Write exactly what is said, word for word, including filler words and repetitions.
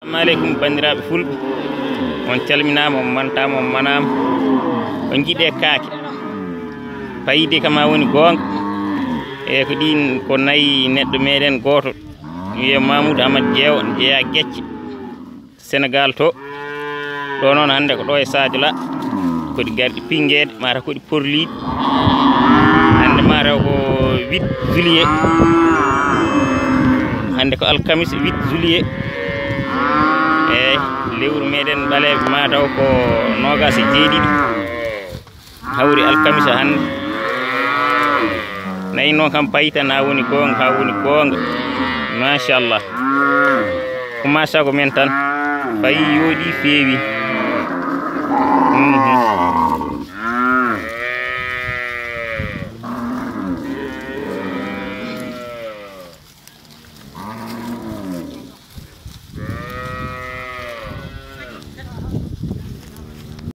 Assalamu aleykum, banndiraaɓe fulɓe. On calminaama, on mantaama, on manaama. On njiɗe kaake. Payidi kam haa woni goonga. E ko ɗin, ko nayi neɗɗo meɗen gooto. Wiyee Mamoudou Hamad Jeewo, jeyaa Gecce, Senegaal to. Ɗo noon hannde ko ɗo e Sadio La. Ko ɗi garɗi pinngeede, mataw ko ɗi porliiɗi. Hannde mataw ko huit juillet. Hannde ko alkamis huit juillet. Eey, lewru meɗen ɓaleeɓe mataw ko noogaas e jeeɗiɗi. Hawri alkamisa hannde. Nayi noon kam payi tan haa woni goonga, haa woni goonga. Machallah. Ko maa sago men tan. Payi yooɗi feewi. Mhm.